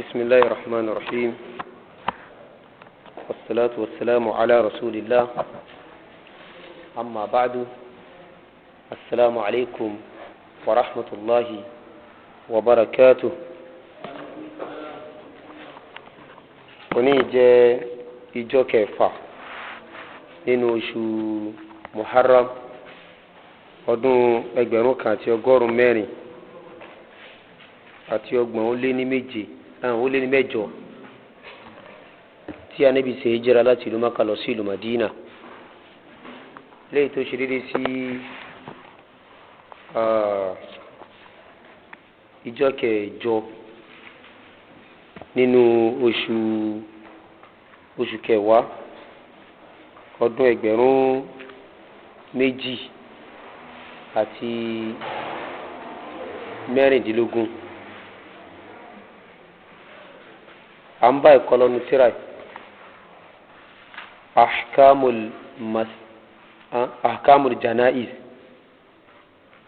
بسم الله الرحمن الرحيم، والصلاة والسلام على رسول الله، أما بعد، السلام عليكم ورحمة الله وبركاته. Òní jẹ́ ìjọ kẹfà nínú oṣù Muharram, ọdún 1437 ó lé ní mẹ́jọ tí Ànábì ṣe hijira láti ìlú Maka lọ sí ìlú Madina, léyìí tó ṣe déédéé sí ìjọ kẹjọ nínú oṣù kẹwàá, ọdún 2016. À ń bá ẹ̀kọ́ lọ́nu tíra Ahkamul Janaiz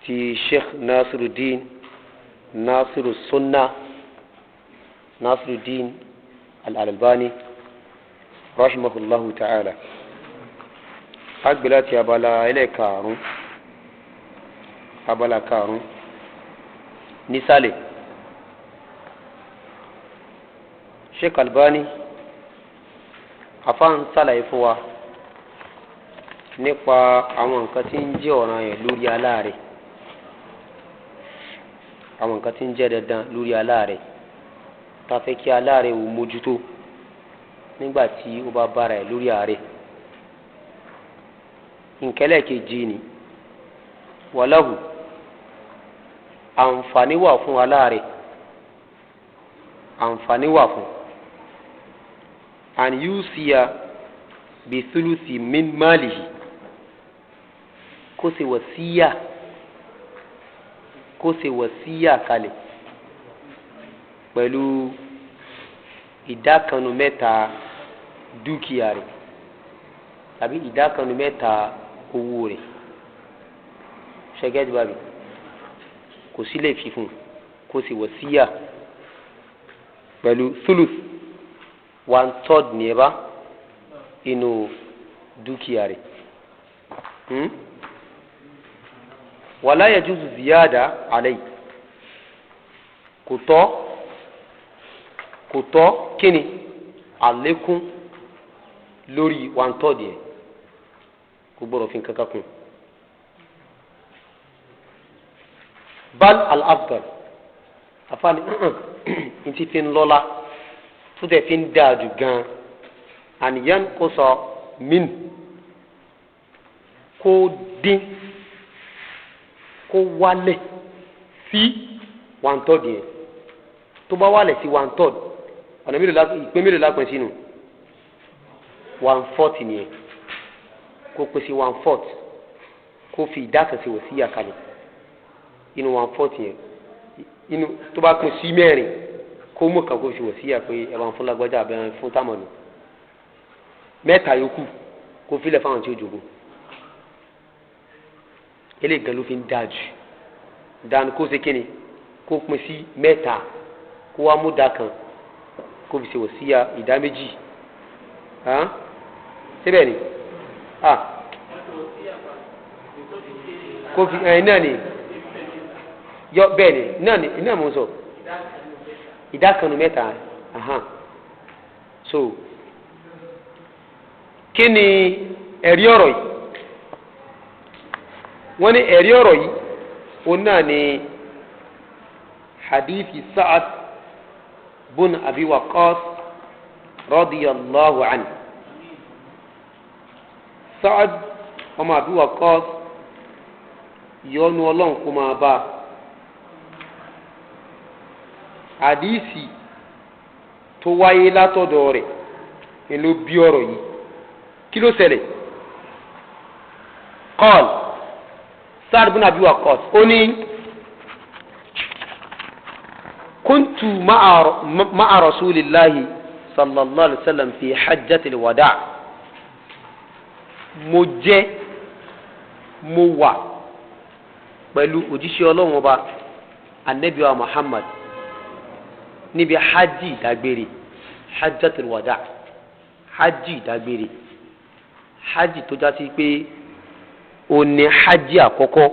ti Sheikh Nasiruddin Nasiru Sunna Nasiruddin Al-Albani rahimahullahu ta'ala. Agbèlá ti abala ẹlẹ́ẹ̀karùn, abala karùn nísàlẹ̀. Sheikh Albani afa ń sàlàyé fún wa nípa àwọn nǹkan tí ń jẹ́ ọ̀ranyàn lórí aláàrẹ̀, àwọn nǹkan tí ń jẹ́ dandan lórí aláàrẹ̀ tá a fẹ́ kí aláàrẹ̀ ò mójútó nígbà tí ó bá bára ẹ̀ lórí àárẹ̀. Nkẹlẹ́ kejì ni wàláhù, àǹfààní wà fún aláàrẹ̀, àǹfààní wà fún an yusiya bi thuluthi min malihi, kó ṣe wàsíyà, kó ṣe wàsíyà kalẹ̀ pẹ̀lú ìdákanu mẹ́ta dúkìá rẹ̀ tàbí ìdákanu mẹ́ta owó rẹ̀. Ṣẹ́gẹ́dì bàbí kò sí lè fi fún kó ṣe wàsíyà pẹ̀lú thuluth, 1/3 ní ẹ bá inú dúkìá rẹ̀. Wala yajuzu ziyada alayhi, kò tọ́, kò tọ́ kíni àlékún lórí 1/3 yẹn, kò gbọ́dọ̀ fi kankan kún. Bal al-afdal, afaani n ti fi ń lọ́la tó tẹ̀ fi ń dáa jù gan, àníyàn kò sọ min, kó dín, kó wálẹ̀ sí 1/3 yẹn. Tó bá wálẹ̀ sí 1/3, ọ̀nà mélòó, ìpín mélòó lápẹ́ sínú 1/4 nìyẹn. Kó pín sí 1/4, kó fi ìdá kan sí wòsíyà kalẹ̀ inú 1/4 yẹn. Inú tó bá pín sí mẹ́rin, kó mú kan kó fi wòsíyà pé ẹ bá ń fún lágbájá abẹ́rẹ́ fún támọ̀nù, mẹ́ta yòókù kó filẹ̀ fáwọn tí ó jogún. Eléyìí gan ló fi ń dáa jù dáa kó ṣe kíni, kó pín sí mẹ́ta, kó wá mú da kan kó fi ṣe wòsíyà ìdá méjì. Síbẹ̀ ni kó fi ẹ̀yin náà ni yọ bẹ́ẹ̀ ni náà ni iná mò ń sọ ìdá kanu mẹ́ta. So kí ni ẹ̀rí ọ̀rọ̀ yìí? Wọ́n ní ẹ̀rí ọ̀rọ̀ yìí òun náà ni hadithi Sa'ad bun Abi Waqqas radiyallahu anhu. Sa'ad ọmọ Abi Waqqas, ìyọ́nú Ọlọ́run kó máa bá a. Hadisi tó wáyé látọ̀dọ̀ rẹ̀ ni ló bí ọ̀rọ̀ yìí. Kí ló ṣẹlẹ̀? Qal Sa'ad bin Abi Waqqas ó ní kuntu ma'a rasulillahi sallallahu alayhi wa sallam fi hajjatil wada'. Mo jẹ́, mo wà pẹ̀lú òjíṣẹ́ Ọlọ́run ọba anabi wa Muhammad Níbi hajj ìdágbére, hajjatul wada, hajj ìdágbére, hajj tó já sí pé ó ní hajj àkọ́kọ́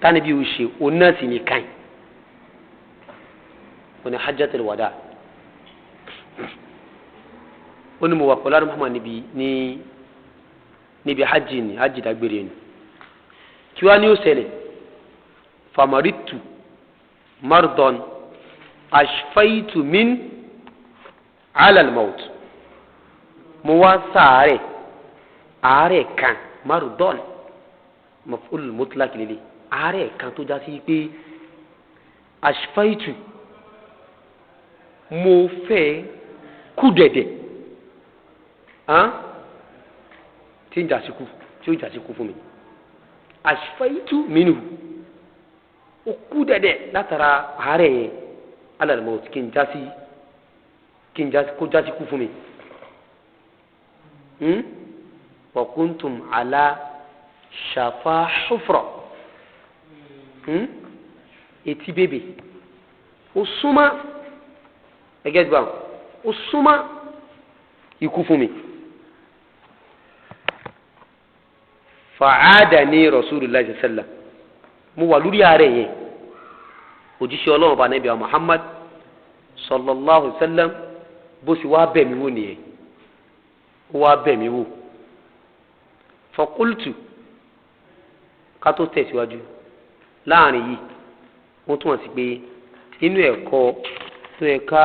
tánibí ó ṣe, ó náà sì ní kàn ó ní hajjatul wada. Ó ní mo wà pẹ̀lú àdúgbò Muhammad níbi ní níbi hajj ní hajj ìdágbére ni. Kí wàá ní ó ṣẹlẹ̀? Famaritu mardon ashfaitu min alal maut. Mo wá sàárẹ̀ àárẹ̀ kan, mardon maf'ul mutlaq lele, àárẹ̀ kan tó já sí pé ashfaitu, mo fẹ́ kú dẹ̀dẹ̀ tí ń jásíkú, tí ó jásíkú fún mi. Ashfaitu minhu, ó kú dẹ̀dẹ̀ látara àárẹ̀ yẹn, alal maut, kí n jásí, kí n jásí, kó jásí kú fún mi. Wa kuntum ala shafa hufra. Etí bèbè ó súnmọ́ ẹgẹ́ gbà, ó súnmọ́ ikú fún mi. Fa'ada ní rasulullah sallam, mo wà lórí àárẹ̀ yẹn, òjíṣẹ́ Ọlọ́run bá nàbí Muhammad sallallahu alaihi wasallam bó sì wá bẹ̀ mí wò nìyẹn, ó wá bẹ̀ mí wò. Faqultu, ká tó tẹ̀síwájú láàrin yìí, wọ́n túmọ̀ sí pé inú ẹ̀kọ́ tó yẹ ká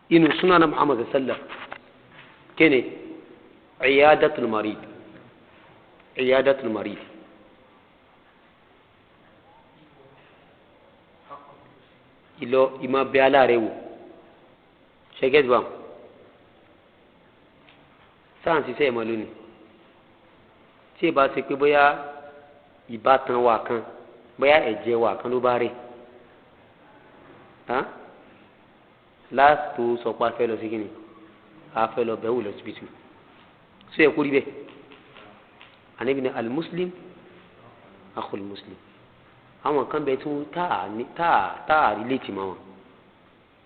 inú sunnah Muhammad sallam kéne iyadatul marid, iyadatul marid. Ìlọ ìmọ̀ bẹ aláàrẹ̀ wò ṣẹ́gẹ́dì wa sáà ń ṣiṣẹ́ ìmọ̀ lónìí, tí ì bá ṣe pé bóyá ìbátan wa kan, bóyá ẹ̀jẹ̀ wa kan ló bá rè láàtò sọ pé a fẹ́ lọ sí kíni, a fẹ́ lọ bẹ̀wò lọ síbìtì, ṣé ẹ kú rí bẹ́ẹ̀? Ànábì ní al-muslim akhul muslim. Àwọn kan bẹ tí wọn tá a relate mọ́ wọn,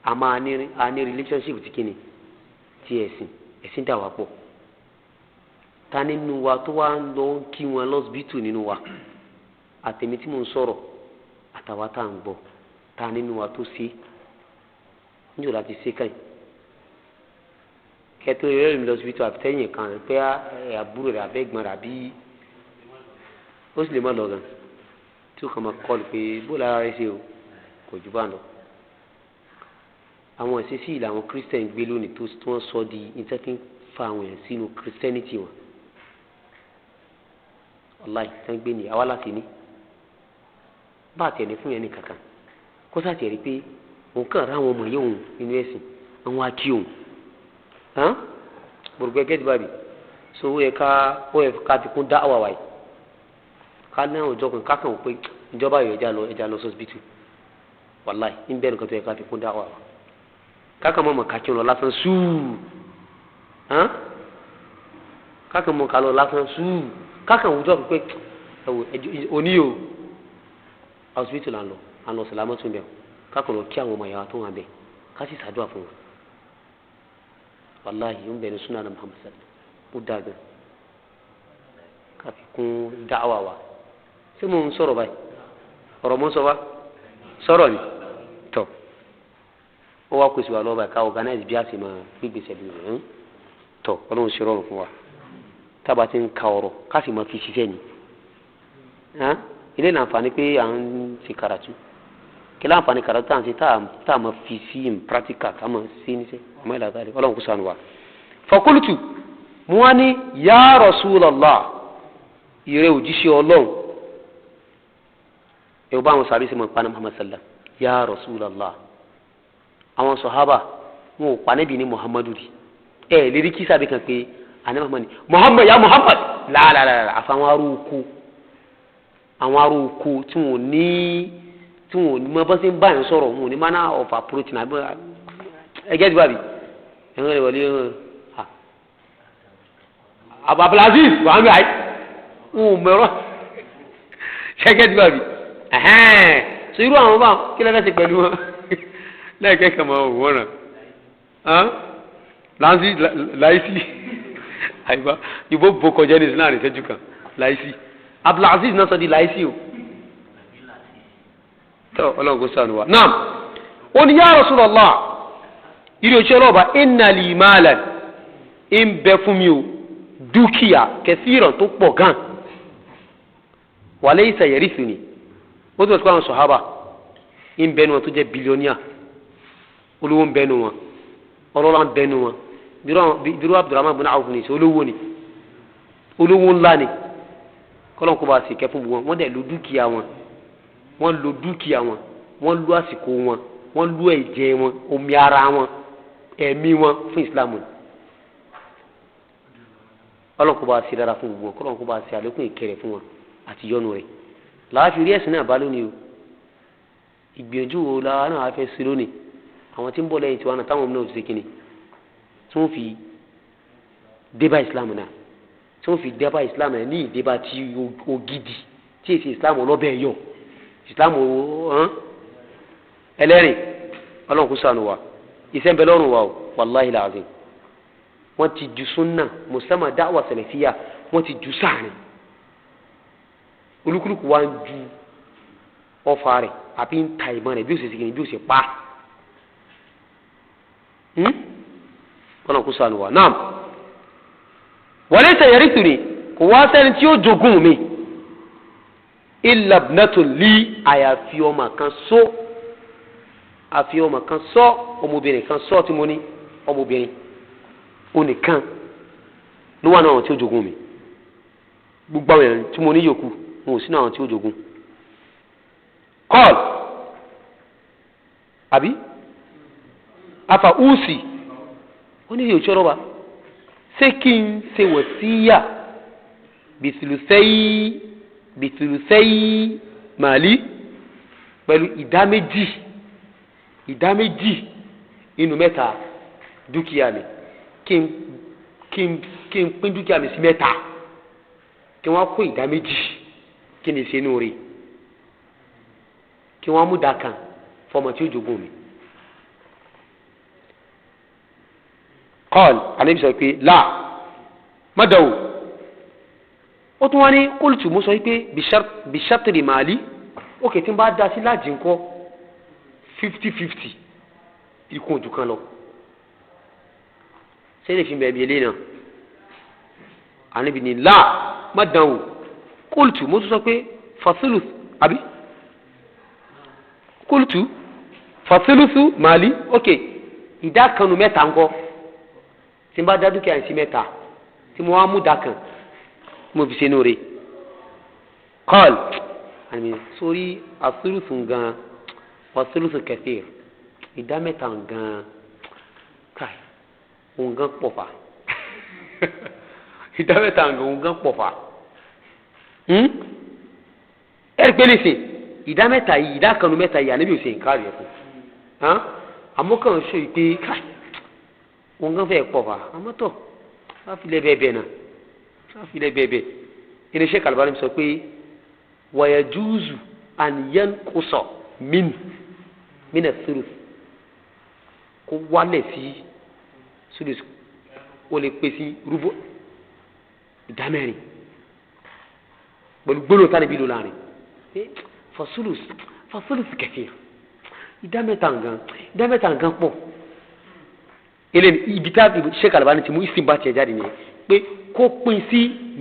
a máa ní relationship ti kíni, ti ẹ̀sìn, ẹ̀sìn dà wá pọ̀. Ta nínú wa tó wá ń lọ kí wọn lọ́sibítù nínú wa, àtẹ̀mí tí mò ń sọ̀rọ̀ àtàwa tá à ń gbọ́, ta nínú wa tó ṣe níjọ́ láti ṣe kàn kẹtó eré mi lọ́sibítù àtẹ̀yìn kan pé àbúrò rẹ̀ abẹ́gbọ̀n rẹ̀ àbí ó sì lè má lọ gan, tí ó kàn máa kọlù pé bó lára rẹ̀ ṣe o, kò jù bá lọ. Àwọn ìṣesí ìlà àwọn Christian gbé lónìí tó tí wọ́n sọ di ìtẹ́kí fa àwọn èèyàn sínú Christianity wọn. Wàláì tí wọ́n gbé ní àwa láti ní bá àtẹ̀ ní fún yẹn ní kankan, kó sàtẹ̀ rí pé òun kàn rá àwọn ọmọ yẹn òun nínú ẹ̀sìn àwọn akí òun. Gbogbo ẹgẹ́ ti bàbí so ó yẹ ká fi kún dá àwà wáyé, ká ní àwọn ìjọ kan ká kàn wọ́n pé ìjọba yóò ẹja lọ, ẹja lọ sọ́sibítù. Wàláì ń bẹ́ẹ̀ nìkan tó yẹ ká fi kún dá àwà wá, ká kàn mọ̀ mọ̀ ká kí wọn lọ lásán sùúrù, ká kàn mọ̀ ká lọ lásán sùúrù, ká kàn wùjọ́ pé òní o hospital là ń lọ, à ń lọ sàlámọ́tún bẹ́ẹ̀, ká kàn lọ kí àwọn ọmọ ìyá tó wà bẹ́ẹ̀, ká sì ṣàdúrà fún wọn. Wàláì ń bẹ́ẹ̀ ní sunnah Muhammad sallam, ó dáa gan ká fi kún dáwà wa. Ṣé mo ń sọ̀rọ̀ báyìí? Ọ̀rọ̀ mo ń sọ wá sọ̀rọ̀ ni tọ̀ ó wá kó sí wa lọ́wọ́ báyìí ká organize bí a sì máa gbégbèsè lórí rẹ̀ tọ̀. Ọlọ́run ṣe rọrùn fún wa tába ti ń ka ọ̀rọ̀ ká sì máa fi ṣiṣẹ́ ni. Ilé láǹfààní pé à ń ṣe karatu, kí láǹfààní karatu tá à ń ṣe tá a máa fi sí in practical, ká máa ṣe níṣẹ́ ọmọ ìlà sáré. Ọlọ́run kò ṣàánú wa. Fakultu, mo wá ní ya Rasulallah, ìrẹ́ òjíṣẹ́ Ọlọ́run, ẹ bá àwọn sàbí sí mọ̀ pa ní Muhammad sallam, ya Rasulallah. Àwọn sọ̀hábà wọn ò pa níbi ní Muhammadu rí, ẹ lérí kí sàbí kan pé àní Muhammad ni Muhammad ya Muhammad láàlàlà. Àfàwọn ará oko, àwọn ará oko tí wọn ò ní, tí wọn ò ní mọ bá ṣe ń bá yẹn sọ̀rọ̀, wọn ò ní manner of approach náà ẹgẹ́ ti bàbí ẹ̀rọ ìwọlé Abdulaziz wà ń bẹ àyè wọn ò mẹ̀rọ ṣẹ́gẹ́ ti bàbí ẹ̀hẹ́n. So irú àwọn bá kí lẹ́fẹ̀ẹ́ ṣe pẹ̀lú wọn. Lẹ́ẹ̀kẹ́ kàn máa wọ́n ràn láǹsí láìsí àyíbá ìbò bò kọjá ní ìsìláàrin ìṣẹ́jú kan láìsí Abdulaziz náà sọ di láìsí o. Tọ́ ọlọ́run kò sànù wa. Naam, ó ní ya Rasulullah, ìrì òṣìṣẹ́ ọlọ́ọ̀bá, inna li malan, ń bẹ fún mi o dúkìá kẹsìrọ̀ tó pọ̀ gan, wa laysa yarithuni. Ó tó sọ àwọn sọ̀hábà ń bẹnu wọn tó jẹ́ bílíọ̀nìà, olówó ń bẹnu wọn, ọlọ́lá ń bẹnu wọn. Bírú Abdurrahman bin Awf ní sọ olówó ni, olówó ńlá ni. Kọ́lọ́n kó bá sì kẹ́ fún wọn. Wọ́n dẹ̀ lo dúkìá wọn, wọ́n lo dúkìá wọn, wọ́n lo àsìkò wọn, wọ́n lo ẹ̀jẹ̀ wọn, omi ara wọn, ẹ̀mí wọn fún ìsìlámù. Kọ́lọ́n kó bá sì dára fún wọn, kọ́lọ́n kó bá sì àlékún ìkẹrẹ fún wọn àti yọ́nú rẹ̀. Làá fi rí ẹ̀sìn náà bá lónìí o. Ìgbìyànjú wo la náà fẹ́ sí lónìí? Àwọn tí ń bọ̀ lẹ́yìn tiwa náà táwọn ọmọ náà fi ṣe kíni, tí wọ́n fi débà ìsìlámù náà, tí wọ́n fi débà ìsìlámù náà ní ìdébà tí ògidì, tí èsì ìsìlámù ọlọ́bẹ̀ yọ, ìsìlámù ẹlẹ́rìn. Ọlọ́run kó ṣàánú wa. Iṣẹ́ ń bẹ lọ́rùn wa o, wàláhì làzim. Wọ́n ti ju súnà mùsàmà dáwà sẹ̀lẹ̀fíà, wọ́n ti ju sáàrin. Olúkúlùkù wa ń ju ọfà rẹ̀ àbí ń ta ìbọn rẹ̀ bí ó ṣe ṣe bí ó ṣe pa. Kọ́nà kó sànù wa. Naam, wọlé sẹ̀yẹ̀rì tùrì kò wá sẹ́ni tí ó jogún mi illa ibnatun li, àyàfi ọmọ kan sọ, àfi ọmọ kan sọ, ọmọbìnrin kan sọ tí mo ní, ọmọbìnrin onìkan ló wà náà àwọn tí ó jogún mi. Gbogbo àwọn èèyàn tí mo ní yòókù wọn ò sínú àwọn tí ó jogún. Kọ́ọ̀lù àbí afa usi, ó ní ìyòsí ọ̀rọ̀ wa, ṣé kí n ṣe wọ̀síyà bìtìlùsẹ́yì bìtìlùsẹ́yì màálí pẹ̀lú ìdá méjì, ìdá méjì inú mẹ́ta dúkìá mi, kí n kí n kí n pín dúkìá mi sí mẹ́ta, kí wọ́n kó ìdá méjì, kí ni ṣe inú rẹ̀, kí wọ́n mú da kan fọmọ tí ó jogún mi. Kọ́ọ̀lù ànábì sọ pé là má dàwó. Ó tún wá ní kóòtù mú sọ pé bìṣàtìrì màálí, ókè tí n bá da sí láàjì ńkọ́, 50-50, ikú ojú kan lọ. Ṣé lè fi bẹ̀ẹ̀ bí eléyìí náà? Ànábì ní là má dàwó. Kóòtù mú sọ pé fasilus àbí kóòtù fasilusu màálí, ókè ìdá kanu mẹ́ta ńkọ́, tí n bá dá dúkìá yẹn sí mẹ́ta, tí mo wá mú da kan mo fi ṣe inú rẹ̀. Kọ́ọ̀lù àmì sórí àsúrùsùn gan, àsúrùsùn kẹfì ìdá mẹ́ta gan, káì òun gan pọ̀ fà, ìdá mẹ́ta gan òun gan pọ̀ fà. Ẹ̀rí pé nìsín ìdá mẹ́ta yìí, ìdá kanu mẹ́ta yìí, ànábì ò ṣe nǹkan rẹ̀ fún àmọ́ kàn ṣe ìpè káì òun gan fẹ́ pọ̀ fà, àmọ́ tọ̀ láfilẹ̀ bẹ́ẹ̀ bẹ́ẹ̀ náà, láfilẹ̀ bẹ́ẹ̀ bẹ́ẹ̀. Irinṣẹ́ Kalabani sọ pé wàyàjúùzù àníyàn kò sọ mínà sùrùs, kó wálẹ̀ sí sùrùs, ó lè pè sí rúbọ ìdá mẹ́rin pẹ̀lú gbólóhùn tánà bí lò láàrin fasulus fasulus kẹfì ìdá mẹ́ta nǹkan, ìdá mẹ́ta nǹkan pọ̀. Ilé ibi tá Sheikh Albani ti mú ìsìnbá tiẹ̀ jáde nìyẹn pé kó pín sí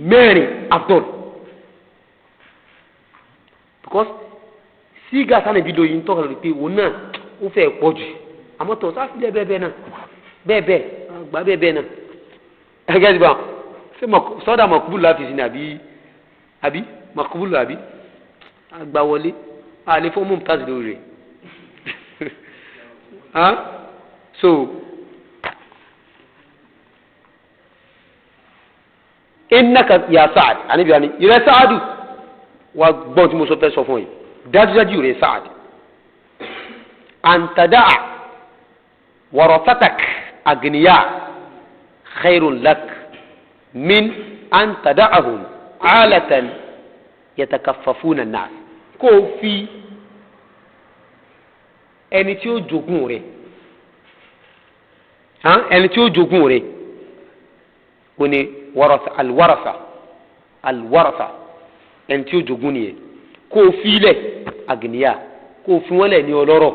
mẹ́rin afdol, because sígá sani bí lóyin tọ́ka lórí pé òun náà ó fẹ́ pọ̀ jù, àmọ́ tọ́ sáfìlẹ̀ bẹ́ẹ̀ bẹ́ẹ̀ náà, bẹ́ẹ̀ bẹ́ẹ̀ gbà bẹ́ẹ̀ bẹ́ẹ̀ náà. Ẹgẹ́ ti bá ṣé sọ́dà makubulu láti sin àbí àbí makubulu àbí àgbàwọlé àlè fún mumtaz lórí rẹ̀. So innaka ya Saad, àníbi àní ìrẹ Saadu wa gbọ́n tí mo sọ fẹ́ sọ fún yìí, dájúdájú ìrẹ Saad, antadaa warasatak agniya khairun lak min an tada'ahum alatan yatakaffafuna an-nas. Kó o fi Ẹni tí ó jogún rẹ̀, ẹni tí ó jogún rẹ̀ ó ní warasa, alwarasa, alwarasa, ẹni tí ó jogún nìyẹn. Kó o fi lẹ̀ àgìníyà, kó o fi wọ́n lẹ̀ ní ọlọ́rọ̀,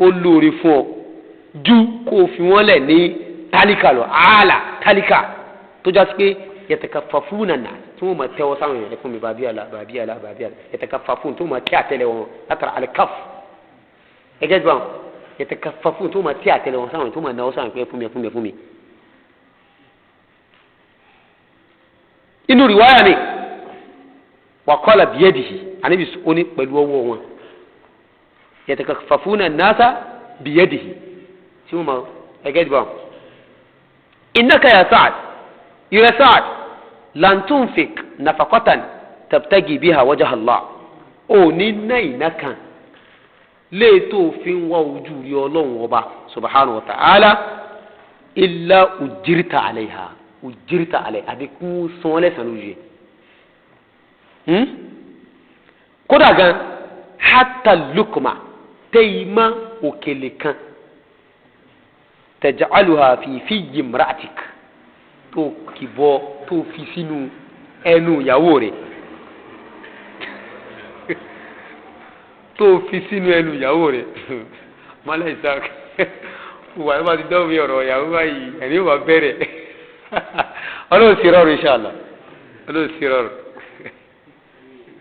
ó lóore fún ọ ju kó o fi wọ́n lẹ̀ ní tálíkà lọ. Ààlà tálíkà tó já sí pé yatakafafuna nà tí wọ́n máa tẹ́wọ́ sáwọn èèyàn fún mi, bàbí àlà, bàbí àlà, bàbí àlà, yatakafafun tí wọ́n máa tẹ́ àtẹ́lẹ̀ wọn látara alikaf ẹgẹ́ gbọ́n, yatakafafun tí wọ́n máa tẹ́ àtẹ́lẹ̀ wọn sáwọn, tí wọ́n máa náwó sáwọn pé fún mi, fún mi, fún mi. Inú rìwáyà ni wàkọ́lá biyadihi, àníbi ó ní pẹ̀lú ọwọ́ wọn, yatakafafuna nasa biyadihi tí wọ́n máa ẹgẹ́ gbọ́n. Innaka ya Sa'ad, ìrẹ Sa'ad, lan tunfik nafaqatan tabtagi biha wajha Allah, ò ní ná ìná kan léètò fi ń wá ojú rí Ọlọ́run Ọba subhanahu wa ta'ala illa ujirta alayha, ujirta alayha, àbí kún sàn lẹ́sàn lójú yẹ. Kódà gan hatta lukma tẹ́yìmá òkèlè kan taj'aluha fi fiyyi imra'atik, tó kìbọ tó fi sínú ẹnu ìyàwó rẹ̀, tó fi sínú ẹnu ìyàwó rẹ̀. Mọ́lá Isaac wà ní wọ́n ti dánwò ọ̀rọ̀ ìyàwó báyìí, ẹ̀mí wà bẹ̀rẹ̀. Ọlọ́run sí rọrùn inshallah, Ọlọ́run sí rọrùn,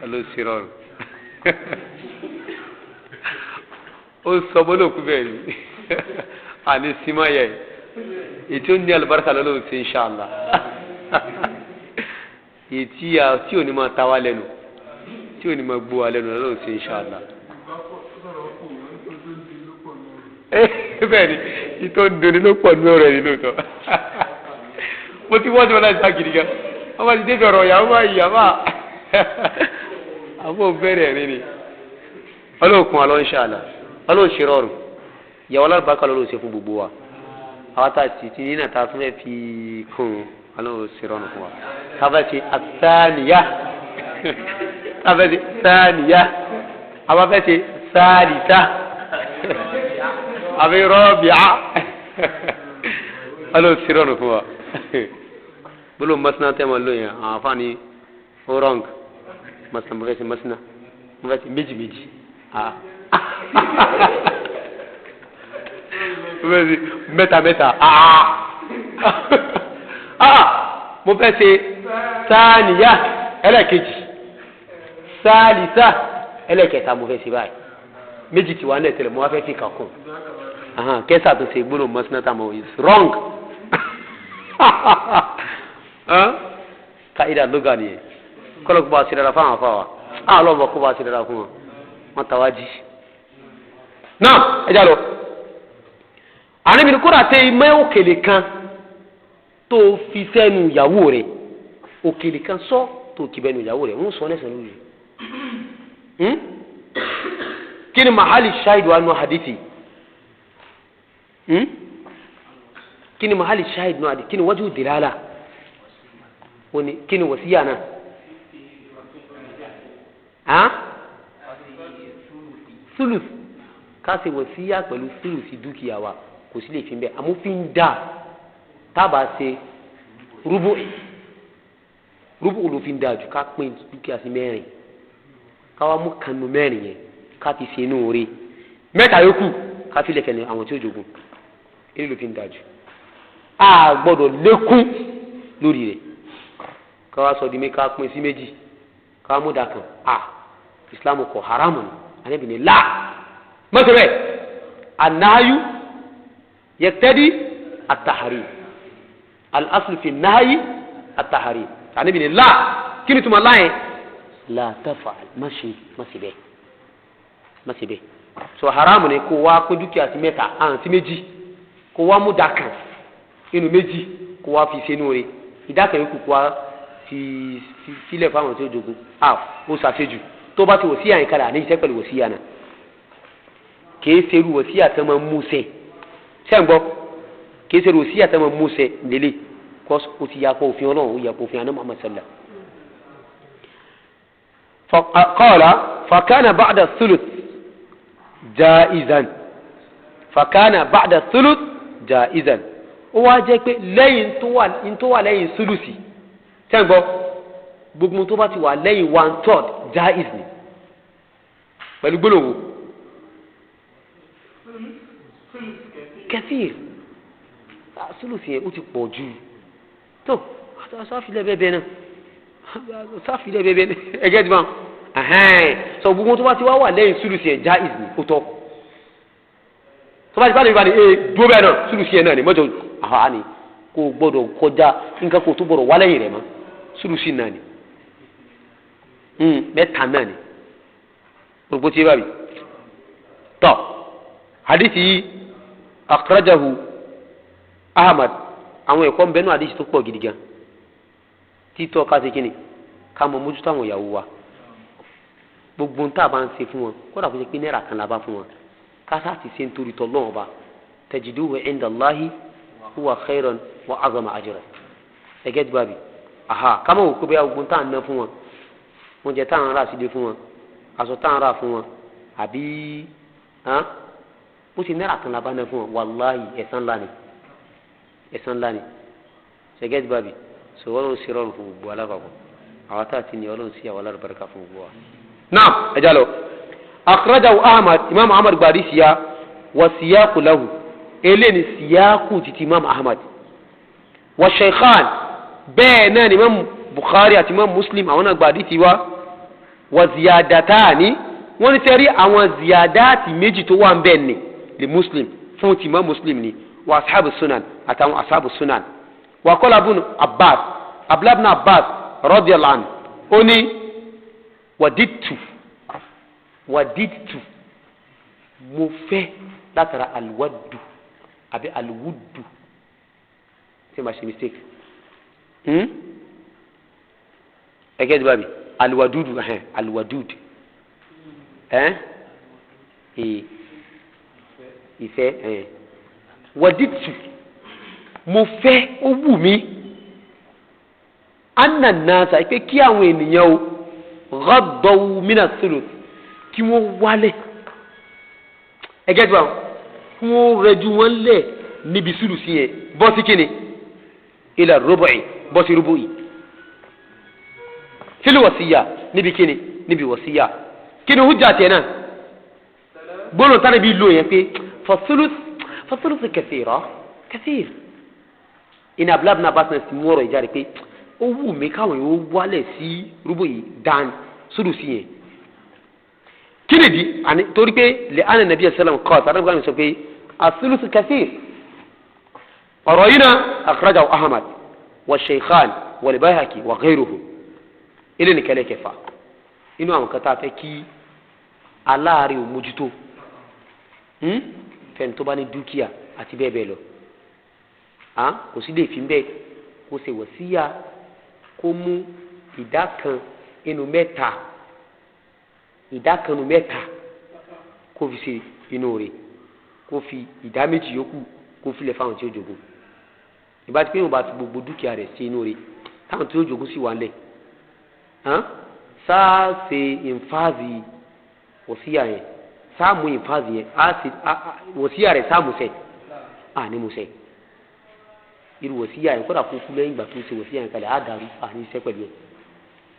Ọlọ́run sí rọrùn. Ó sọ bọ́lá òkú bẹ́ẹ̀ ni àní símáyà yìí ètí ó ní alibarika lọ́lọ́run sí inshallah, ètí tí ò ní máa ta wá lẹ́nu, tí ò ní máa gbó wa lẹ́nu lọ́lọ́run sí inshallah. Bẹ́ẹ̀ ni ìtọ́ ń doni ló pọ̀ nínú ọ̀rọ̀ ẹ̀ nínú ìtọ́. Mo ti wọ́n ti wọ́n láti sá gidi gan, wọ́n bá ti débi ọ̀rọ̀ ìyàwó báyìí, àbá àbó bẹ̀rẹ̀ rí ni. Ọlọ́run kún wa lọ inshallah, Ọlọ́run ṣe rọrùn, ìyàwó alábàákà lọ́lọ́run ṣe fún gbogbo wa. Àwọn tá a sì ti nínà tá a tún fẹ́ fi kún un, Ọlọ́run ṣe rọrùn fún wa. Tábà ṣe àtàníyá, tábà ṣe sáníyá, àwọn fẹ́ ṣe sáàlìsá àbí rọ́bìá, Ọlọ́run ṣe rọrùn fún wa. Gbólóhùn masina tẹ́ máa lóyún àwọn afáàní ó rọ́ǹg masina, mo fẹ́ ṣe masina, mo fẹ́ ṣe méjì méjì, mo fẹ́ ṣe mẹ́ta mẹ́ta, mo fẹ́ ṣe sáàníyá ẹlẹ́ẹ̀kejì, sáàlìsá ẹlẹ́ẹ̀kẹta, mo fẹ́ ṣe báyìí méjì tí wà ní ẹ̀tẹ̀lẹ̀, mo wá fẹ́ fi kàkùn kẹsà tó ṣe gbólóhùn masina tá a mọ̀ is wrong. Kaida lóga nìyẹn, kọ́lọ́ kó bá a ṣe dára fáwọn afáwa, àlọ́ bọ̀ kó bá a ṣe dára fún wọn, wọn tàwa jí. Náà ẹ já lọ. Àníbi kódà tẹ imẹ́ òkèlè kan tó fi sẹ́nu ìyàwó rẹ̀, òkèlè kan sọ tó kì bẹ́nu ìyàwó rẹ̀, ń sọ lẹ́sẹ̀ lórí rẹ̀. Kí ni mahali ṣáìdù wa nù hadithi? Kí ni mahali ṣáìdù nù hadithi? Kí ni wájú dìrálà? Wọ́n kí ni wàsíyà náà? Thuluth, ká ṣe wàsíyà pẹ̀lú thuluth dúkìá wa kò sí lè fi bẹ́ẹ̀, àmúfin dá tábà ṣe rúbù, rúbù ló fi ń dáa jù, ká pín dúkìá sí mẹ́rin, ká wá mú kanu mẹ́rin yẹn ká fi ṣe inú orí mẹ́ta yòókù ká fi lẹ̀kẹ̀ ní àwọn tí ó jogun, èyí ló fi ń dáa jù. A gbọ́dọ̀ lékún lórí rẹ̀, ká wá sọ di mi ká pín sí méjì, ká mú dàkàn, a Islam kọ haramu ni, Ànábì ní là mọ́tò bẹ́ẹ̀, anáyú yẹtẹ́dí àtàhárí, al-aslu fi náyí àtàhárí, Ànábì ní là, kí ni tuma láyẹn? La taf'al, má ṣe, má ṣe bẹ́ẹ̀, má ṣe bẹ́ẹ̀. So haramu ni kó wá pín dúkìá sí mẹ́ta àrùn sí méjì, kó wá mú dàkàn inú méjì kó wá fi sínú rẹ̀, ìdákan yòókù kó wá fi sílẹ̀ fáwọn tí ó jogun, a ó ṣàṣejù. Tó bá ti wò sí àyìnká rẹ̀ àní iṣẹ́ pẹ̀lú wòsíyà náà, kìí ṣerú wòsíyà tó máa mú ṣẹ, ṣẹ́ ń gbọ́, kìí ṣerú wòsíyà tó máa mú ṣẹ lélẹ̀, kọ́ ó ti yàpọ̀ òfin Ọlọ́run, ó yàpọ̀ òfin àná Muhammad sallam. Qala fakana ba'da thuluth jaizan fakana ba'da thuluth jaizan. Ó wá jẹ́ pé lẹ́yìn tó wà lẹ́yìn sulusi tẹ́ǹgbọ́ gbogbo tó bá ti wà lẹ́yìn 1/3 jaiz ni pẹ̀lú gbólóhùn kẹfìr sulusi yẹn ó ti pọ̀ jù tó sáfilẹ̀ bẹ́ẹ̀ náà sáfilẹ̀ bẹ́ẹ̀ náà ẹgẹ́ ti bá sọ gbogbo tó bá ti wá wà lẹ́yìn sulusi yẹn jaiz ni ó tọ́ tó bá ti bá lè bá ní ee dúró bẹ́ẹ̀ náà sulusi yẹn náà ni mọ́jọ àhà ni kò gbọ́dọ̀ kọjá nǹkan kò tó gbọ́dọ̀ wá lẹ́yìn rẹ̀ mọ́ sulusi náà ni mẹ́ta náà ni gbogbo tí bá bi tọ́ hadithi yìí akhrajahu Ahmad. Àwọn ẹ̀kọ́ ń bẹnu hadithi tó pọ̀ gidi gan títọ́ ká ṣe kíni ká mọ mójútó àwọn ìyàwó wa gbogbo ń tá a bá ń ṣe fún wọn kódà kó ṣe pé náírà kan la bá fún wọn ká sá ti ṣe nítorí tọ́lọ́wọ́n ba tajiduhu inda Allahi huwa khairan wa azama ajran ẹgẹ́ tí bá bi aha ká mọ̀ wò pé bóyá gbogbo ń tá à ń ná fún wọn oúnjẹ tá à ń rà sílé fún wọn aṣọ tá à ń rà fún wọn àbí ó ti náírà kan la bá ná fún wọn wàláhì ẹ̀san ńlá ni ẹ̀san ńlá ni ṣẹgẹ́tì bàbí sọ wọ́n sì rọrùn fún gbogbo alábàbọ̀ àwọn tá a ti ní ọlọ́run sí àwọn alárùbáríkà fún gbogbo wa. Naam ẹ já lọ akhrajahu Ahmad imam Ahmad gbàdí síya wà síyáku lahu eléyìí síyáku titi imam Ahmad wà shaykhan bẹ́ẹ̀ náà ni imam Bukhari àti imam Muslim àwọn náà gbàdí tiwa wà ziyadatani wọ́n ní sẹ́rí àwọn ziyadati méjì tó wà ń bẹ́ẹ̀ ni lè Muslim fún ti imam Muslim ni wà ashabu sunan àtàwọn ashabu sunan wà kọ́lá bùnú Abbas abdullahi ibn Abbas radiyallahu anhu ó ní wàdìtù wàdìtù mo fẹ́ látara alwadu àbí alwudu tí ma ṣe mistake ẹgẹ́ ti bá mi alwadudu alwadudu ìfẹ́ wàdìtù mo fẹ́ ó wù mí anna nasa pé kí àwọn ènìyàn o ghaddaw mina thuluth kí wọ́n wálẹ̀ ẹgẹ́ tí wọ́n kí wọ́n rẹjú wọn lẹ̀ níbi sùlùsí yẹn bọ́ sí kíni ila rubu'i bọ́ sí rubu'i fil wasiya níbi kíni níbi wasiya kíni hujja tiẹ̀ náà gbọ́dọ̀ tánà bí lò yẹn pé fa thuluth kathira kathir iná abúlábùnà náà bá sinmi sí mú ọ̀rọ̀ ìjáde pé ó wù mí káwọn yóò wálẹ̀ sí rúbò yìí dan sùlùsí yẹn kí ni di àní torí pé lè àná nàbí ẹsẹ̀lẹ̀m kọ́ ọ̀tá nígbà sọ pé àsùlùsù kathir ọ̀rọ̀ yìí náà akhrajahu Ahmad wa Shaykhan wa al-Bayhaqi wa ghayruhu ilé nìkẹ́lẹ́ kẹfà inú àwọn kan tá a fẹ́ kí aláàárẹ̀ ò mójútó fẹ́ni tó bá ní dúkìá àti bẹ́ẹ̀ bẹ́ẹ̀ lọ kò sí lè fi bẹ́ẹ̀ kó ṣe wọ̀síyà kó mú ìdá kan inú mẹ́ta ìdá kan inú mẹ́ta kó fi ṣe inú rẹ̀ kó fi ìdá méjì yòókù kó filẹ̀ fáwọn tí ó jogún ìbá ti pé wọn bá fi gbogbo dúkìá rẹ̀ ṣe inú rẹ̀ táwọn tí ó jogún sì wà lẹ̀ sáà ṣe ìfáàzì wọ̀síyà yẹn sáà mú ìfáàzì yẹn wọ̀síyà rẹ̀ sáà mú sẹ́ à ní mú sẹ́ irú wòsíyà yẹn kódà kúkú lẹ́yìn ìgbà tó ń ṣe wòsíyà yẹn kalẹ̀ á dàrú àní iṣẹ́ pẹ̀lú ẹ̀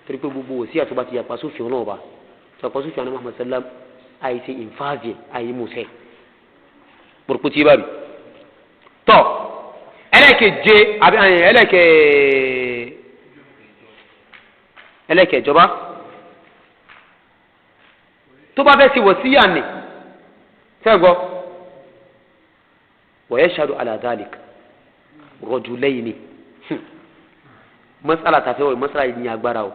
torí pé gbogbo wòsíyà tó bá ti yàpá sófin ọlọ́run ọba tó yàpá sófin àná Muhammad sallam àìṣe ìfáàzì àìmùsẹ̀ pòròpó tí bá mi. tọ́ ẹlẹ́kẹ̀je àbí ẹlẹ́kẹ̀jọba tó bá fẹ́ ṣe wòsíyà ni sẹ́gbọ́ wa yashhadu ala dhalik rọjúlẹ́yìn masala tàfẹ́ wọ̀ masala yìí ní agbára o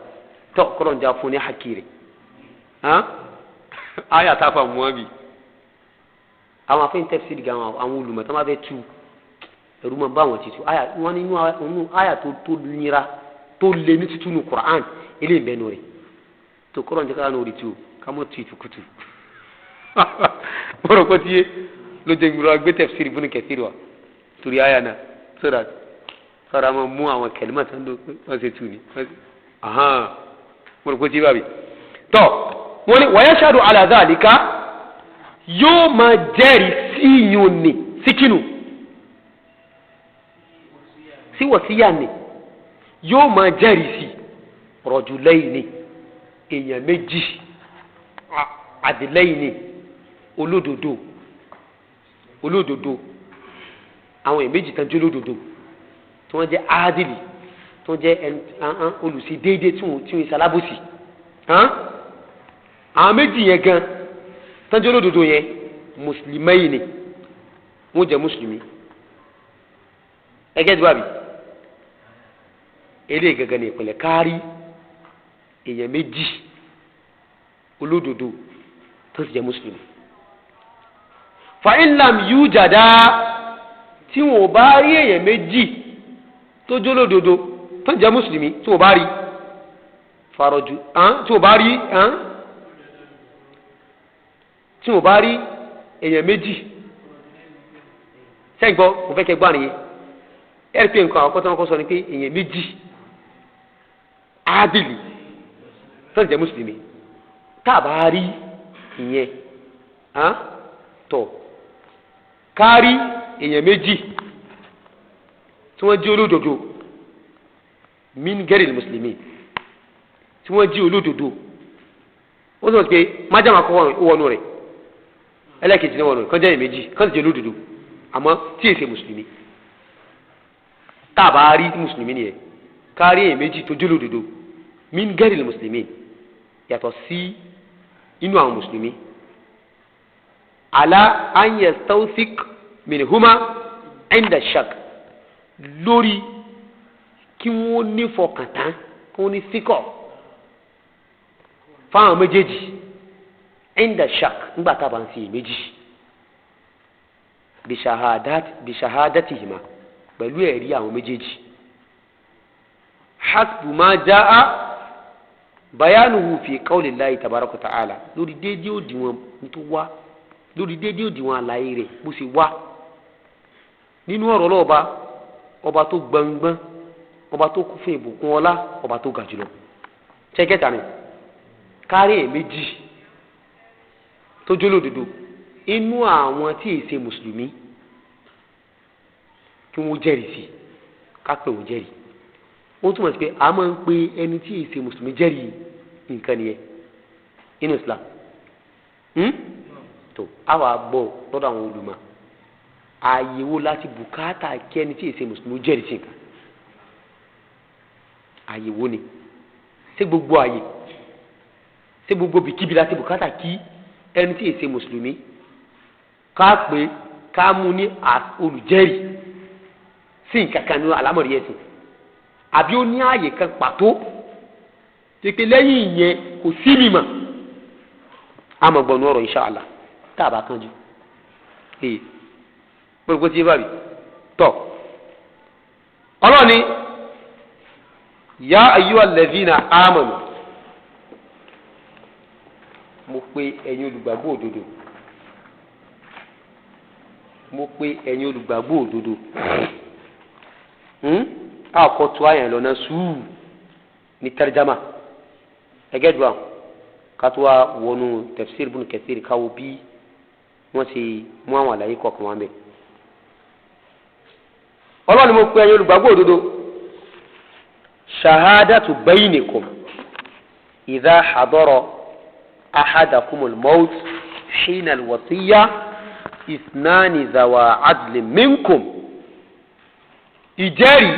tọ́ kọ́lọ̀ ń já fún ní hakiri aya ta fa mọ́ bi àwọn afẹ́yìn tafsir gan àwọn olùmọ̀ tó máa fẹ́ tu ẹ̀rú máa bá àwọn títú aya wọn ní inú aya tó nira tó lé ní títú ní Qur'an ilé ìbẹ́nu rẹ̀ tó kọ́lọ̀ ń jẹ́ ká ní orí tu ká mọ́ tu ìtukùtù wọ́n rọ̀ kọ́ tiye ló jẹ́ gbúra gbé tafsir Ibn Kathir wa torí aya náà so that sọ̀rọ̀ àwọn mú àwọn kẹlẹ́mà tó ń lò wọ́n ṣe tù ní. Mo rò pé tí bá mi. Tọ́ wọ́n ní wa yashhadu ala dhalika Yóò máa jẹ́rìí sí yun ni síkínù sí wọ̀síyà ni yóò máa jẹ́rìí sí rọ̀jùlẹ́yìn ni èèyàn méjì àdìlẹ́yìn ni olódodo olódodo àwọn èèyàn méjì tán jẹ́ olódodo tí wọ́n jẹ́ áádìlì tí wọ́n jẹ́ olùsí déédéé tí wọ́n tí wọ́n ṣalábòsí. Àwọn méjì yẹn gan tán jẹ́ olódodo yẹn mùsùlùmí ni wọ́n jẹ́ mùsùlùmí. Ẹgẹ́ tí wàá bì eléyìí gangan ní ìpìlẹ̀ kárí èèyàn méjì olódodo tó sì jẹ́ mùsùlùmí. Fa in lam yujada, tí wọn ò bá rí èèyàn méjì tó jẹ́ olódodo tó jẹ́ mùsùlùmí, tí wọn ò bá rí farọjù tí wọn ò bá rí tí wọn ò bá rí èèyàn méjì sẹ́gbọ́ mo fẹ́ kẹ́ gbọ́ àníyé ẹ̀rí pé nǹkan àkọ́kọ́ tí wọ́n kọ́ sọ ni pé èèyàn méjì ádìlì tó jẹ́ mùsùlùmí. Tá a bá rí ìyẹn tọ̀ kárí èèyàn méjì tí wọ́n jẹ́ olódodo min gẹ́rì mùsùlùmí tí wọ́n jẹ́ olódodo, ó sọ pé májàmá kọ́ wọnú rẹ̀, ẹlẹ́kejì ní wọnú rẹ̀, kán jẹ́ èèyàn méjì kán sì jẹ́ olódodo àmọ́ tí èsè mùsùlùmí. Tá a bá rí mùsùlùmí nìyẹn, kárí èèyàn méjì tó jẹ́ olódodo min gẹ́rì mùsùlùmí yàtọ̀ sí inú àwọn mùsùlùmí, ala an yastawthik minhuma inda shak, lórí kí wọ́n ní fọkàntán, kí wọ́n ní síkọ̀ fáwọn méjèèjì inda shak nígbà tá a bá ń ṣe méjì, bishahadatihima, pẹ̀lú ẹ̀rí àwọn méjèèjì, hasbu ma jaa bayanuhu fi qawlillahi tabaraka ta'ala, lórí déédéé òdiwọ̀n tó wá, lórí déédéé òdiwọ̀n àlàyé rẹ̀ bó ṣe wá nínú ọ̀rọ̀ ọlọ́ọ̀ba, ọba tó gbọ̀ngbọ̀n, ọba tó kún fún ìbùkún ọlá, ọba tó ga jùlọ. Ṣẹ́kẹ́ta ni kárí ẹ̀ méjì tó jólódodo inú àwọn tí èsè mùsùlùmí kí wọ́n jẹ́rìí sí, ká pè wọ́n jẹ́rìí. Ó túmọ̀ sí pé a máa ń pe ẹni tí èsè mùsùlùmí jẹ́rìí nǹkan nìyẹn inú Islam. Tó a wà gbọ́ lọ́dọ̀ àwọn olùmọ̀ àyèwò láti bùkátà kí ẹni tí èsè mùsùlùmí jẹ́rìí sí nǹkan. Àyèwò ni ṣé gbogbo àyè, ṣé gbogbo bìkíbi láti bùkátà kí ẹni tí èsè mùsùlùmí ká pé ká mú ní olùjẹ́rìí sí nǹkan kan ní àlámọ̀rí ẹ̀sìn, àbí ó ní àyè kan pàtó tí pé lẹ́yìn ìyẹn kò sí mímọ̀? Àmọ̀ gbọ̀nù ọ̀rọ̀ insha Allah tá a bá kánjú. Ee gbogbo tí bá rí tọ̀ ọlọ́ni ya ayyuhal ladhina amanu, mo pe ẹ̀yin olùgbàgbọ́ òdodo, mo pe ẹ̀yin olùgbàgbọ́ òdodo. A kọ́ tó àyàn lọ́nà sùúrù ní tarjama ẹgẹ́dùn àwọn kátó wa wọnú tafsir Ibn Kathir káwọ bí wọ́n ṣe mú àwọn àlàyé kọ̀ọ̀kan wọn bẹ̀. Ọlọ́run ni mo pe ẹ̀yin olùgbàgbọ́ òdodo, shahadatu baynikum idha hadara ahadakumul maut hina alwasiya ithnani dhawa adlin minkum. Ìjẹ́rìí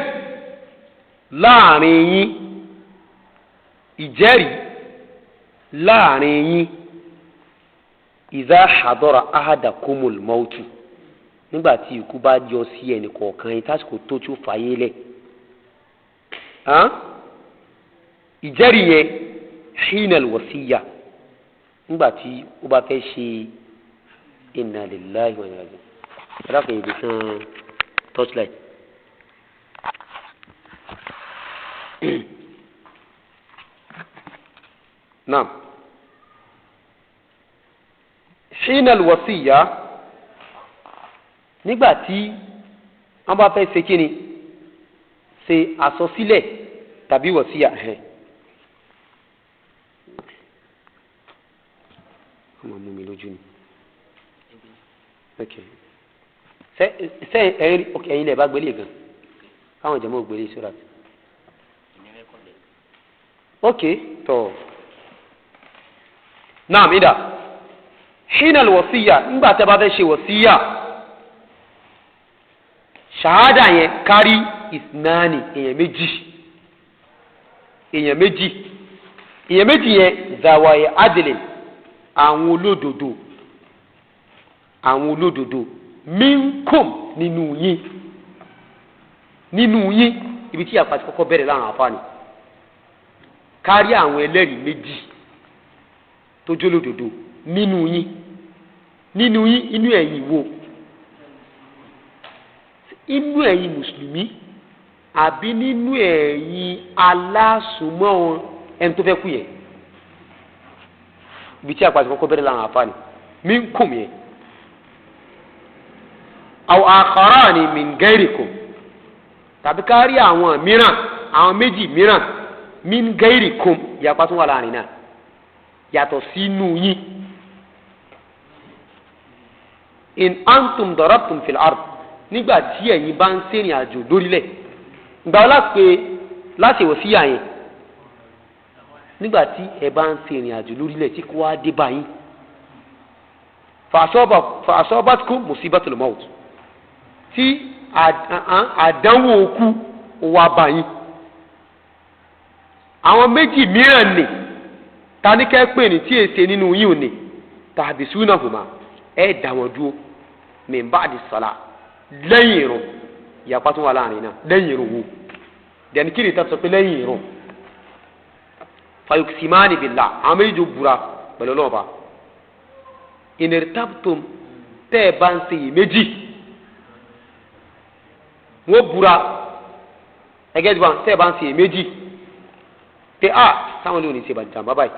láàrin yín, ìjẹ́rìí láàrin yín, idha hadara ahadakumul mautu, nígbà tí ikú bá yọ sí ẹnì kọ̀ọ̀kan yín tásìkò tó tí ó fàyè lẹ̀, ìjẹ́rìí yẹn hina alwasiya, nígbà tí ó bá fẹ́ ṣe inna lillahi wa inna ilaihi raji'un. Ẹ̀rọ ibi tán torchlight. Naam. Hina alwasiya, nígbà tí wọ́n bá fẹ́ ṣe kíni, ṣe àsọsílẹ̀ tàbí wọ̀síyà ẹ̀. Wọ́n máa mú mi lójú ni. Ok, ṣe ṣe ẹ̀yin, ok, ẹ̀yin lè bá gbélé gan káwọn jẹmọ gbélé sóra. Ok, tọ naam. Ida hina alwasiya, nígbà tí a bá fẹ́ ṣe wasiya, ṣahada yẹn kárí isnani, èèyàn méjì, èèyàn méjì, èèyàn méjì yẹn, zawaye adìlẹ, àwọn olódodo, àwọn olódodo, minkum, nínú yín, nínú yín. Ibi tí àpàtì kọ́kọ́ bẹ̀rẹ̀ láwọn àfáàní, kárí àwọn ẹlẹ́rìí méjì tó jólódodo nínú yín, nínú yín. Inú ẹ̀yin wo? Inú ẹ̀yin mùsùlùmí àbí nínú ẹ̀yin alásùnmọ́ ẹni tó fẹ́ kú yẹn? Ibi tí àpàtì kọ́kọ́ bẹ̀rẹ̀ láwọn àfáàní, minkum yẹn, aw akharani min gairikum, tàbí kárí àwọn mìíràn, àwọn méjì mìíràn, min gairikum, ìyapa tún wà láàrin náà, yàtọ̀ sínú yín. In antum darabtum fil ard, nígbà tí ẹ̀yin bá ń ṣèrìn àjò lórílẹ̀. Ìgbà wọn láti pé láti wò sí àyẹn? Nígbà tí ẹ bá ń ṣèrìn àjò lórílẹ̀ tí kò wá dé báyìí, fa asabatkum musibatul maut, tí àdánwò òkú wà báyìí, àwọn méjì mìíràn nì ta ní kẹ́ pè ní tí èsè nínú yìí ò ní tàbí súnà hùmà, ẹ dà wọ́n dúró min ba'di sala, lẹ́yìn irun. Ìyapa tún wà láàrin náà, lẹ́yìn irun wo dẹ̀ni? Kí ni ta sọ pé lẹ́yìn irun? Fayuqsimani billah, àwọn méjì búra pẹ̀lú ọlọ́ọ̀ba. In irtabtum, tẹ́ ẹ bá ń ṣe iyèméjì, wọ́n búra ẹgẹ́ tí wọ́n tẹ́ ẹ bá ń ṣe iyèméjì pé a táwọn olóòní ṣe jàǹbá báyìí,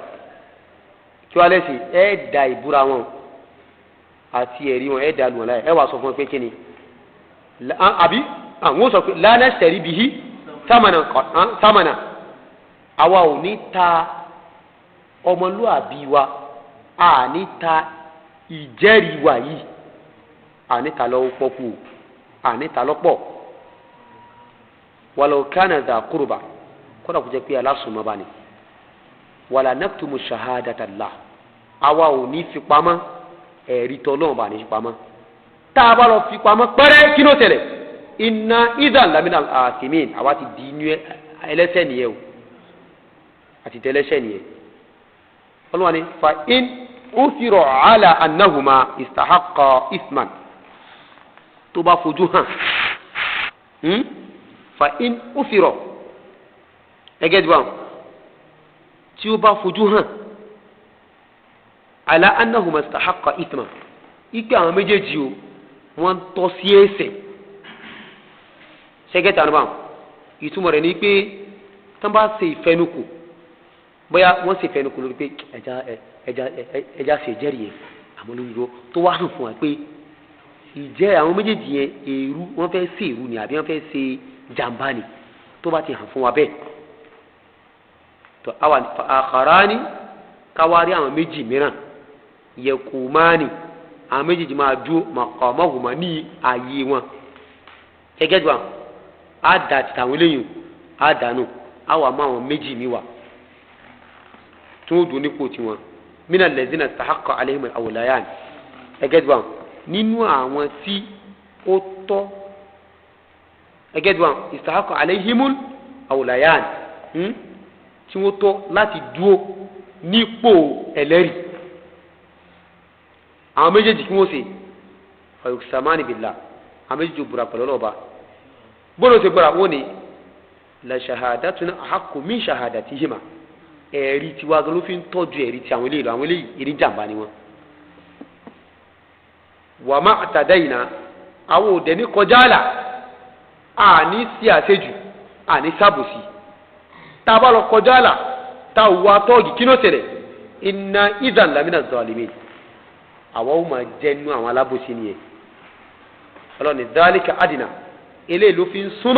kí wọ́n lẹ́sìn ẹ da ìbúra wọn àti ẹ̀rí wọn, ẹ da lù wọn láyà. Ẹ wàá sọ fún wọn pé kí ni? Àbí àwọn sọ pé la nashtari bihi sámànà sámànà, àwa ò ní ta ọmọlúàbí wa, a ní ta ìjẹ́rìí wa yìí, a ní ta lọ́wọ́ pọ́kú, a ní ta lọ́pọ̀, walau kana dha qurba, kódà kó jẹ́ pé alásùnmọ́ bá ní, wala naktumu shahadata Allah, àwa ò ní fi pamọ́ ẹ̀rí tọ́lọ́run bá ní fi pamọ́. Tá a bá lọ fi pamọ́ pẹ́rẹ́, kí ló tẹ̀lé? Inna idhan lamina al-athimin, àwa ti di inú ẹlẹ́sẹ̀ nìyẹn o, àti tẹ́lẹ́sẹ̀ nìyẹn. Ọlọ́wà ni fa in uthira ala annahuma istahaqqa ithman, tó bá fojú hàn, fa in uthira, ẹgẹ́ tí wọ́n tí ó bá fojú hàn ala annahuma istahaqqa ithman, ipe àwọn méjèèjì o, wọ́n tọ́ sí ẹ̀ṣẹ̀. Ṣẹ́gẹ́tà ló bá wọn? Ìtumọ̀ rẹ̀ ni pé tán bá ṣe ìfẹnukò, bóyá wọ́n ṣe ìfẹnukò lórí pé ẹja ẹja ẹja ṣe ìjẹ́rìí yẹn, àmọ́ lórí irọ́, tó wá hàn fún wa pé ìjẹ́ àwọn méjèèjì yẹn, èrú wọ́n fẹ́ ṣe èrú ni àbí wọ́n fẹ́ ṣe jàǹbá ni, tó bá ti hàn fún wa bẹ́ẹ̀ tó àwa àkàrà ni káwárí àwọn méjì mìíràn, yẹkùmánì, àwọn méjèèjì máa dúró maqamahuma, ní ààyè wọn. Gẹ́gẹ́ bí wọn á dà tàwọn eléyìí á dànù, á wà mọ́ àwọn méjì mi wà tí wọ́n dùn nípò tiwọn, mina allazina istahaqqa alayhim al-awlayan, gẹ́gẹ́ bí wọn nínú àwọn tí ó tọ́, gẹ́gẹ́ bí wọn istahaqqa alayhimul awlayan, tí wọ́n tọ́ láti dúró nípò ẹlẹ́rìí. Àwọn méjèèjì kí wọ́n ṣe fayuqsamani billah, àwọn méjèèjì búra pẹ̀lú ọlọ́ọ̀ba. Bọ́lá ṣe búra wọ́n ni la shahadatuna ahaqqu min shahadatihima, ẹ̀rí tiwa gan ló fi ń tọ́jú ẹ̀rí ti àwọn eléyìí lọ, àwọn eléyìí erí jàǹbá ni wọ́n. Wa ma àtàdáyìnà, àwọn òdẹ ní kọjá àlà, àní sí àṣejù, àní sábòsí. Tá a bá lọ kọjá àlà, tá a wà tọ́ọ̀gì, kí ló ṣẹlẹ̀? Inna idhan lamina zalimin, àwa ó máa jẹ́nu àwọn alábòsí nìyẹn. Ọlọ́ni dhalika adina, eléyìí ló fi ń súnmọ́.